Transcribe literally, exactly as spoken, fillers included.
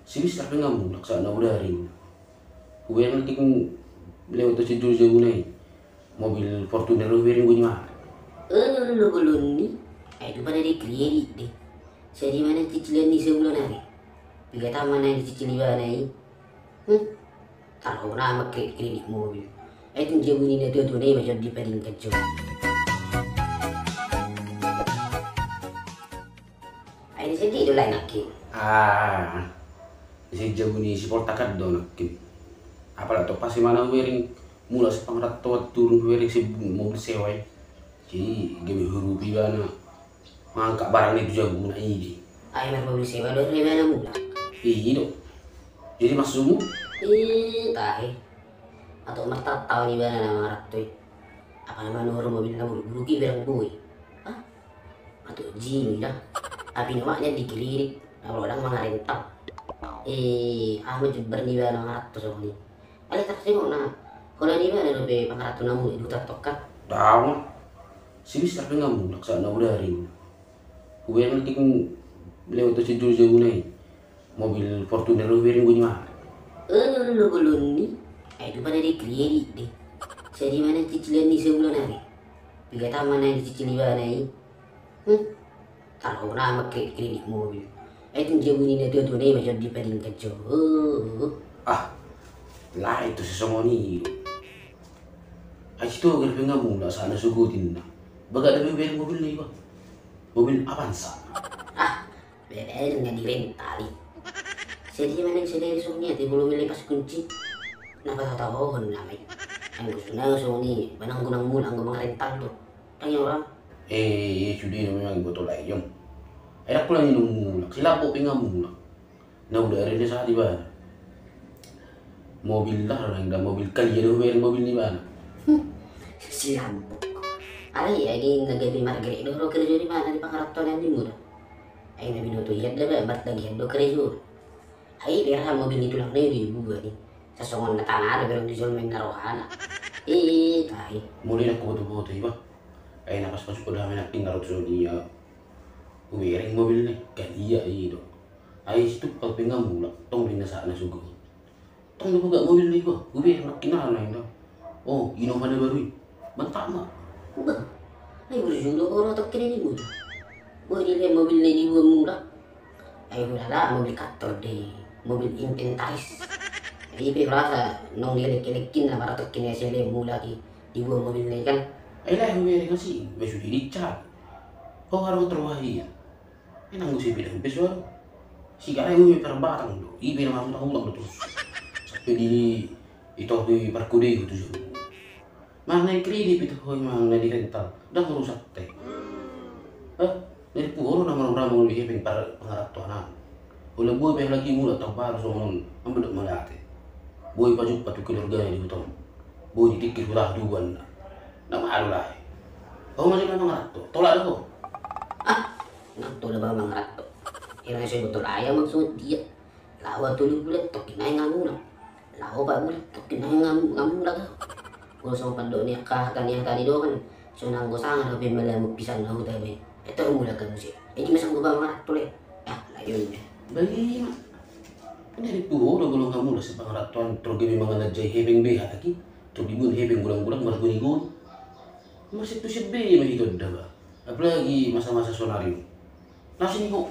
Sibisar pe nga mulak saat na bodari. Hubereng tingki lewat tu situ jauh nai. Mobil Fortuner hubereng bunyi ma. Olo, bolon ni. Ai tu pada di kredit de. Sai di mana cicilan ni sebulan ari? Piga tama na dicicil ibana i? Hmm. Tarhona ma kredit, kredit mobil. Ai tu jabu ni na tua-tua nai ma jor di padingkan jo. Ai di sedi do lai nangkin. Ah. Di sedi jabu ni si Poltakat do nangkin. Apala to pas i mana hubereng mulak si pangarantoan turun hubereng si mobil sewa i. Jadi gabe hurupi ibana. Mangangkat barang ni tu jabuna i. Ai marmobil sewa do ibana mulak. I do. Jadi maksudmu? I tahe. Atau martaon-taon ibana na mangaranto i. Apa nama noro mobil na buruk-buruk i berang boi. Hah? Atau jini dah. Tapi nama nya di kredit. Na bolodang mangarental. Eh, ah, mau jebar ni ibana mangaranto songon i. Alai tarsengok na holan ibana dope pangaranto na mulak di huta tongka. Daong. Sibisar pe nga mulak saat na bodari. Hubereng tingki lewat tu situ jauh nai. Mobil Fortuner hubereng bunyi ma. Olo, bolon ni. Ai tu pada di kredit de. Sai di mana cicilan ni sebulan ari? Piga tama na dicicil ibana i? Hmm. Tarhona ma kredit, kredit mobil. Ai tu jabu ni na tua-tua nai ma jor di padingkan jo. Ah. Lae tu sisongon i do. Ai sitogar pe nga mulak saat na sogot inna. Bagak dope hubereng mobil na iba. Mobil Avanza. Ah. Bebel na di rental i. Sai di mana sadari songon i ate belum lepas kunci. Na patataohon nama i. Anggo songon i manang gunang mulak anggo mangarental do. Tanya orang. Eh, sude na memang botol ayam. Ai ndang pola ninna mulak, si Lambok pe nga mulak. Na uda ari na saat ibana. Mobil lah, na inda mobil kalia do hubereng mobil ni ibana. Hmm, si Lambok. Alai ia di na gabe margerek do ro kerja di mana di pangarantoan ni muda. Ai na binoto ia da ba martagihan do kerja. Ai berha mobil ni tulang na i do ibuan i. Sasongon na tangana berang di jolma na rohana. I tahe. Mulai na kuboto-boto iba. Ai na pas masuk ke dalam enak tinggal tu sodia. Hubereng mobil ni kalia i do. Ai si Tumpal pe nga mulak tong di na saat na sogot. Tong do bagak mobil na iba. Hubereng nangkin aha na inda. Oh, Innova na baru i. Mantap ma. Bah. Ai burju do ora tokkin ni muda. Boi di le mobil na dibuan mulak. Ai hulala mobil kantor de, mobil inventaris. Ai pe rasa nong dielek-elekin na maratokin S L M mulak i dibuan mobil na i kan. Ai lae hubereng asi, be sude dicat. Ho harus terwahia. Enang gue sepeda gue pesuan. Sigara gue perbatang do. Ibe na marutang-utang do terus. Sampe di ito gue parkode gue tu. Manang na di kredit pe tu ho, manang na di rental, ndang urusan te. Hah? Na di puhoro na maramramang di hepeng pangarantoan an. Holan boi pe lagi mulak taon baru songon on, ambil dok mangate. Boi pajumpa tu keluargana di huta on. Boi ditingkir huta tubuanna. Na malo lae. Ho masih na mangaranto, tolak do ho. Ah, nang tolak ba mangaranto. Ira na so botol ayam maksud dia. Laho tolu bulan tokkin nai nga mulak. Laho opat bulan tokkin nai nga mulak. Molo songon pandok ni angka hata ni hata ni do kan, so nanggo sanga dope malamuk pisang na huta be. Eto mulak ka muse. Jadi masang goba mangaranto le. Ah, layo i be. Bali ma. Kan dari puho do golong nga mulak si pangarantoan, tor gabe mangalajai hepeng be hata ki. Tor dibuan hepeng golang-golang margoni-goni. Masip tu sip be ma hita da ba. Apalagi masa-masa sonari. Nasi ni ho.